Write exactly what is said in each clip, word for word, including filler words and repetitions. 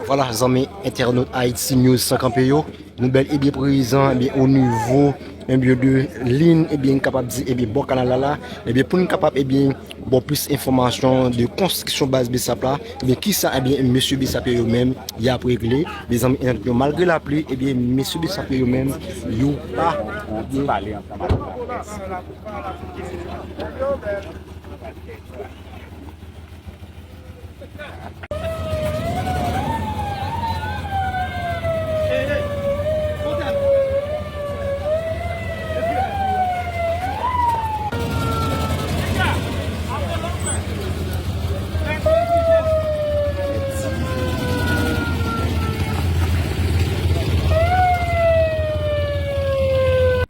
Vwala, zanmi entènot Haïti News san kanpe yo, nou bèl e byen prezan, ebyen, o nivo, ebyen, de liy, ebyen, n kapab di, ebyen, bò kanal la la, ebyen, pou n kapab, ebyen, ba w plis enfòmasyon de konstriksyon baz Besap la, ebyen, kisa, ebyen, mesye Besap yo, yo menm, y ap regle, ebyen, zanmi entènot yo, malgre lapli, ebyen, mesye Besap yo, yo menm, yo pa. Ou, ou, ou pale ansanm avèk laprès.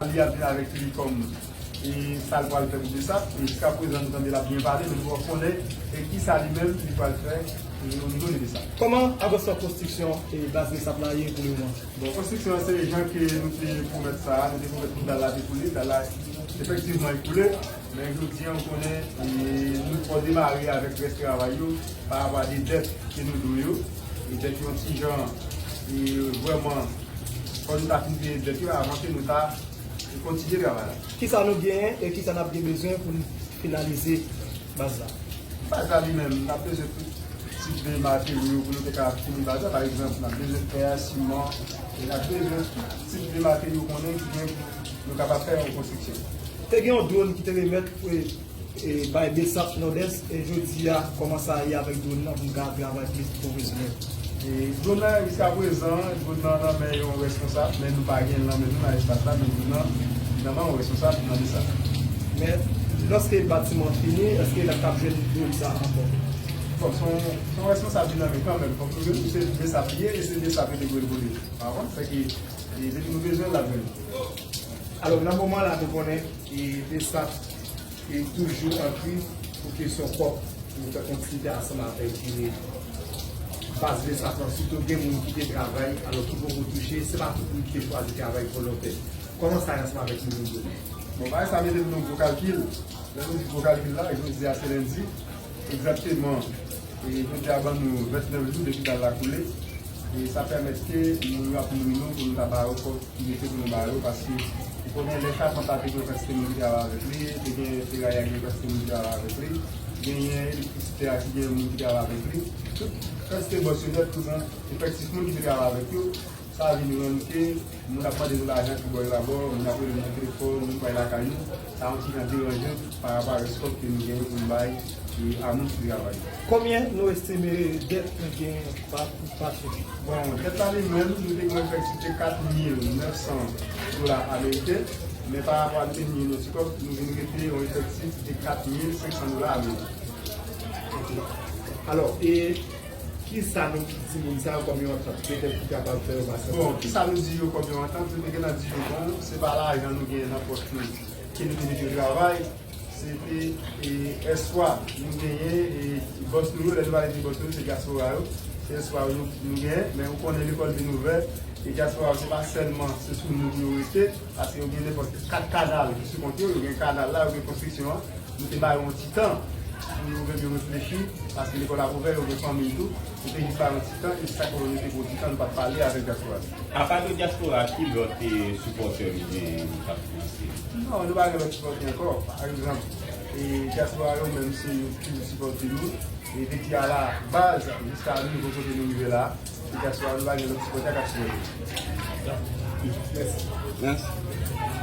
Li ap vin avèk li kòm e sa l pral fè pou Besap. E jiskaprezan, nou tande l ap byen pale, men nou poko konnen e kisa li menm li pral fè e o nivo de Besap. Kòman avansman konstriksyon e baz Besap la ye pou lemoman? Bon, konstriksyon an se jan ke nou te pwomèt sa, nou te pwomèt pou dal la te koule, dal la efektivman li koule, men jodi a, nou konnen e nou poko demare avèk rès travay yo pa rapò a de dèt ke nou dwe yo, e dèt yo yon ti jan e vrèman, fò nou ta fin peye dèt yo avan ke nou ta e kontinye travay la. Kisa nou genyen e kisa n ap gen bezwen pou n finalize baz la? Baz la li menm, n ap bezwen tout tip de materyo pou nou te ka fini baz la. Pa egzanp, n ap bezwen fè, siman, e n ap bezwen tout tip de materyo konnen ki gen pou nou kapab fè yon konstriksyon. Te gen yon dwòn ki te remèt pou e bay Besap Nòdès, e jodi a, kòman sa ye avèk dwòn nan pou n ka travay plis pwofesyonèl? E dwòn nan, jiskaprezan, dwòn nan nan men yon responsab, men nou pa gen l nan men nou nan espas la, men dwòn nan nan men yon responsab nan Besap. Men, lòske batiman an fini, èske n ap kab jwenn dwòn sa ankò? Bon, se yon, se yon responsab ki nan men kanmenm, fòk nou jwenn, se Besap li ye, e se Besap yo te dwe l pou li. Ou konprann? Fè ke, e depi nou bezwen l, l ap jwenn. Alò, nan moman la, nou konnen, e Besap e toujou an kriz pou kesyon kòb. Nou fè kontinite ansanm avèk e baz Besap lan, sitou gen moun ki te travay, alò ki poko touche, se pa tout moun ki te chwazi travay volontè. Kòman sa ye ansanm avèk nou menm yo? Bon, bagay sa mete nou nan gwo kalkil. Lè nou di gwo kalkil la, jodi a se lendi, egzakteman, e jodi a ban nou vennèf jou depi dal la koule. E sa pèmèt ke nou ap nouri nou pou nou ta ba yo kòb ki rete pou nou ba yo, paske ou konnen lè Charpant la te gen yon kantite moun ki travay avèk li, te gen feray a ki gen yon kantite moun ki travay avèk li, genyen elektrisite a ki gen moun ki travay avèk li. Tout kantite bòs yo nèt, tout nan efektif moun ki te travay avèk yo, sa vin rann ke moun ap mande nou lajan tribò e trabò, moun ap rele nou nan telefòn, moun pa lakay nou, sa yon ti jan deranje pa rapò a rès kòb ke nou genyen pou nou bay e a moun ki travay. Konbyen nou estime dèt nou genyen pa, pa chèf? Bon, dèt la li menm, nou te gen yon efektif de kat mil nèf san dola ameriken, men pa rapò a nou te ni yon ti kòb, nou vin rete yon efektif de kat mil senk san dola ameriken. Ok. Alò, e kisa nou di moun sa yo kòm yon antant, petèt ki kapab fè yo pase? Bon, kisa nou di yo kòm yon antant? Nou te gentan di yo, bon, se pa lajan nou genyen nan pòch nou ke nou te mete yo travay. Se te, e, èspwa nou genyen, e, bòs nou yo, lè nou pale de bòs nou yo, se dyaspora yo, se èspwa yo nou, nou genyen, men ou konnen lekòl vin ouvè, e dyaspora yo, se pa sèlman se sou nou pou yo rete, paske yo gen nenpòt kat kanal ki sou kont yo, yo gen kanal la, yo gen konstriksyon an, nou te ba yo yon ti tan pou yo menm yo reflechi, paske lekòl ap ouvè, yo gen fanmi tou, nou te jis ba yo yon ti tan, e se sa k fè nou te pran ti tan, nou pa t pale avèk dyaspora. Apa de dyaspora, ki lòt, e, sipòtè nou genyen k ap finanse? Non, nou pa gen lòt sipòtè ankò. Pa egzanp, e, dyaspora yo menm se yo ki toujou sipòte nou. E depi a la baz jiska nivo kote nou rive la, se dyaspora, nou pa gen lòt sipòtè k ap sipòte nou. Mèsi. Mèsi.